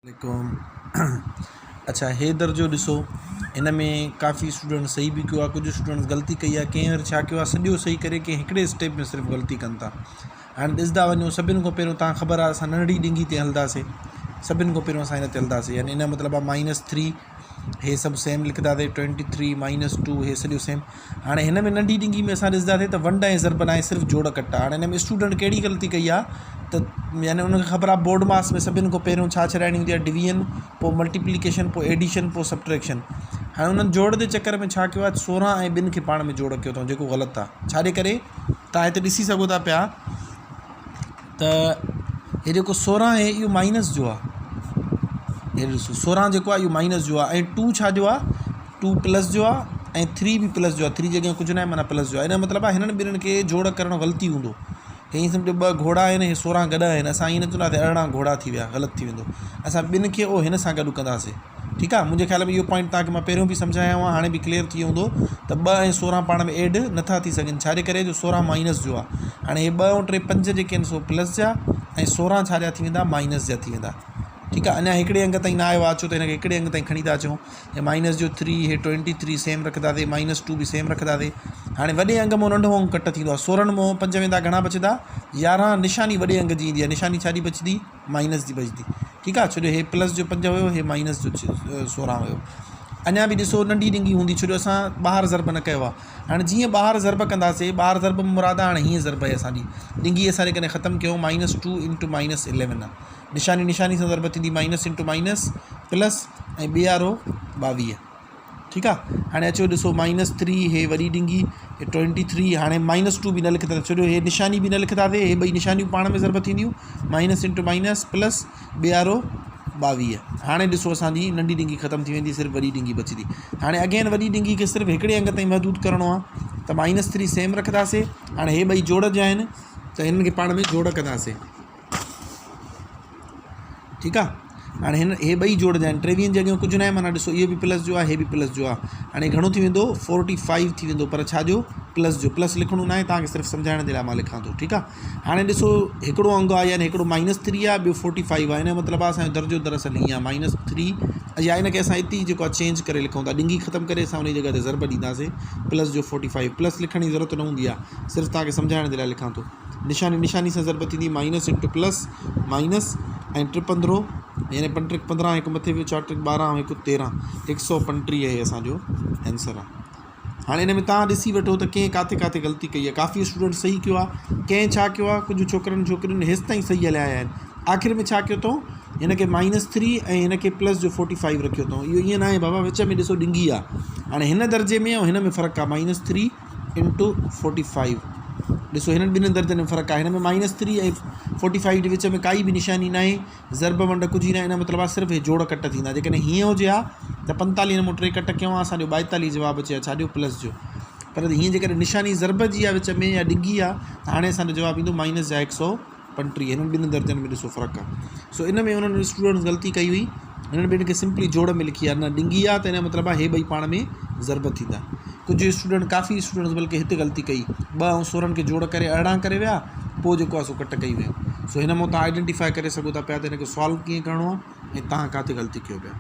عليڪم اڇا هي درجو ڏسو هن ۾ ڪافي اسٽوڊنٽ صحيح به ڪيو آهي ڪجهه اسٽوڊنٽس غلطي ڪئي آهي ڪنهن وري ڇا ڪيو آهي سڄو صحيح ڪري ڪنهن هڪڙي اسٽيپ ۾ صرف غلطي ڪن ٿا هاڻي ڏسندا وڃو سڀني کان پهريون تان خبر آهي اسان ننڍڙي ڏنگي تي هلنداسي سڀني کان پهريون اسان هن تي هلنداسي يعني ان جو مطلب آهي مائنس ٿري هي سڀ سيم لکنداسي ٽوئنٽي ٿري مائنس ٽو هي سڄو سيم هاڻي هن ۾ ننڍي ڊنگي ۾ اسان ڏسنداسين ته ونڊ ۽ ضرب ناهي صرف جوڙ ڪٽ آهي هاڻي هن ۾ اسٽوڊنٽ ڪهڙي غلطي ڪئي آهي ته يعني ان کي خبر آهي بورڊ ماس ۾ سڀني کان پهريون ڇا ڇڏائڻي هوندي آهي ڊويزن پوء ملٽيپليڪيشن پوء ايڊيشن پوء سبٽريڪشن هاڻي انهن جوڙ جي چڪر ۾ ڇا ڪيو آهي 16 ۽ ٻن کي پاڻ ۾ جوڙ ڪيو اٿئون جيڪو غلط آهي ڇا جي ڪري تان هتي ڏسي سگهو ٿا پيا ته هي جيڪو 16 آهي اهو مائنس جو آهي هي ڏسو 16 جيڪو آهي اهو مائنس جو آهي ۽ 2 ڇا جو آهي 2 پلس جو آهي ۽ 3 به پلس جو آهي 3 جي اڳيان ڪجهه ناهي معنيٰ پلس جو آهي ان جو مطلب آهي هنن ٻنهن کي جوڙ ڪرڻ غلطي هوندو هي ائين سمجهو ٻه گهوڙا آهن هي 16 گڏهه آهن اسان ائين نه چونداسين 18 گهوڙا ٿي ويا غلط ٿي ويندو اسان ٻن کي او هن سان گڏ ڪنداسين ٺيڪ آ منهنجي خيال ۾ اهو پوائنٽ توهان کي مان پهريون به سمجهايو آهي هاڻي به ڪليئر ٿي ويو هوندو ته ٻه ۽ 16 پاڻ ۾ ايڊ نٿا ٿي سگهن ڇا جي ڪري جو 16 مائنس جو آ هاڻي هي ٻه ۽ ٽي پنج جيڪي آهن سو پلس جا ۽ 16 ڇا جا ٿي ويندا مائنس جا ٿي ويندا ٺيڪ آ اڃا هڪڙي انگ تائين نه آيو آ اچو ته هن کي هڪڙي انگ تائين کڻي ٿا اچون هي مائنس جو ٿري هي ٽوئنٽي ٿري سيم رکنداسي مائنس ٽو به سيم رکنداسي هاڻي وڏي انگ مون ننڍو انگ ڪٽ ٿيندو آ 16 مون پنج ويندا گهڻا بچندا 11 نشاني وڏي انگ جي ايندي آ نشاني ڇا جي بچندي مائنس جي بچندي ٺيڪ آ ڇو جو هي پلس جو پنج هيو هي مائنس جو 16 هيو اڃا به ڏسو ننڍي ڏنگي هوندي ڇو جو اسان ٻاهر ضرب نه ڪيو آ هاڻي جيئن ٻاهر ضرب ڪنداسي ٻاهر ضرب مراد هاڻي هيئن ضرب آهي اسانجي ڏنگي اسان جيڪڏهن ختم ڪيون مائنس ٽو انٽو مائنس 11 آ نشاني نشاني سان ضرب ٿيندي مائنس انٽو مائنس پلس ۽ ٻي وارو 22 ٺيڪ آ هاڻي اچو ڏسو مائنس ٿري هي وڏي ڊنگي هي ٽوئنٽي ٿري هاڻي مائنس ٽو به نه لکنداسين ڇو جو هي نشاني به نه لکنداسين هي ٻئي نشانيون پاڻ ۾ ضرب ٿينديون مائنس انٽو مائنس پلس ٻيارو 22 هاڻي ڏسو اسانجي ننڍي ڊنگي ختم ٿي ويندي صرف وڏي ڊنگي بچندي هاڻي اگين وڏي ڊنگي کي صرف هڪڙي انگ تائين محدود ڪرڻو آ ته مائنس ٿري سيم رکنداسين هاڻي هي ٻئي جوڙ جا آهن ته هنن کي پاڻ ۾ جوڙ ڪنداسين ٺيڪ آ هاڻي هن هي ٻئي جوڙ جا آهن ٽيويهن جي اڳيان ڪجهه ناهي معنيٰ ڏسو اهو به پلس جو آهي هي به پلس جو آهي هاڻي گهڻو ٿي ويندو فورٽي فائيو ٿي ويندو پر ڇا جو پلس جو پلس لکڻو ناهي توهان کي صرف سمجهائڻ جي لاء مان لکان ٿو ٺيڪ آ هاڻي ڏسو هڪڙو انگ آهي يعني هڪڙو مائنس ٿري آهي ٻيو فورٽي فائيو آهي ان جو مطلب آهي اسانجو درجو دراصل هيئن آهي مائنس ٿري يا ان کي اسان اتي ئي جيڪو آهي چينج ڪري لکون ٿا ڏنگي ختم ڪري اسان ان جي جڳهه تي ضرب ڏينداسين پلس جو فورٽي فائيو پلس لکڻ جي ضرورت نه هوندي آهي صرف توهان کي سمجهائڻ جي لاء لکان ٿو نشاني نشاني سان ضرب ٿيندي مائنس انٽو پلس مائنس ۽ ٽي پندرهو يعني پنج ٽرڪ 15 هڪ مٿي ويو چار ٽرڪ 12 ۽ هڪ 13 135 هي اسانجو آنسر آ هاڻي ان ۾ تان ڏسي وٺو ته ڪنهن ڪاٿي ڪاٿي غلطي ڪئي آ ڪافي اسٽوڊنٽ صحيح ڪيو آ ڪنهن ڇا ڪيو آ ڪجهه ڇوڪرن ڇوڪرين هيس تائين صحيح هليا آيا آهن آخر ۾ ڇا ڪيو اٿئون هن کي مائنس ٿري ۽ هن کي پلس جو فورٽي فائيو رکيو اٿئون اهو ائين ناهي بابا وچ ۾ ڏسو ڏنگي آ هاڻي هن درجي ۾ ۽ هن ۾ فرق آ minus three into forty five ڏسو هنن ٻنهن درجن ۾ فرق آهي هن ۾ مائنس ٿري ۽ فورٽي فائيو جي وچ ۾ ڪائي به نشاني ناهي ضرب ونڊ ڪجهه ئي ناهي ان جو مطلب آهي صرف هي جوڙ ڪٽ ٿيندا جيڪڏهن هيئن هجي ها ته پنتاليهن مان ٽي ڪٽ ڪيون ها اسانجو 42 جواب اچي ها ڇا جو پلس جو پر هيئن جيڪڏهن نشاني ضرب جي آهي وچ ۾ يا ڊگهي آهي ته هاڻي اسانجو جواب ايندو مائنس جا 135. هنن ٻنهي درجن ۾ ڏسو فرق آ. سو ان ۾ انهن اسٽوڊنٽس غلطي ڪئي هئي. هنن ٻنهي کي سمپلي جوڙ ۾ لکي آ نه ڏنگي آ ته ان جو مطلب آ هي ٻئي پاڻ ۾ ضرب ٿيندا. ڪجهه اسٽوڊنٽ ڪافي اسٽوڊنٽس بلڪه هتي غلطي ڪئي. ٻه ۽ 16 کي جوڙ ڪري 18 ڪري ويا پوء جيڪو آ سو ڪٽ ڪئي ويو. سو هن مان توهان آئيڊنٽيفائي ڪري سگهو ٿا پيا ته هن کي سالو ڪيئن ڪرڻو آ ۽ توهان ڪاٿي غلطي ڪيو پيا.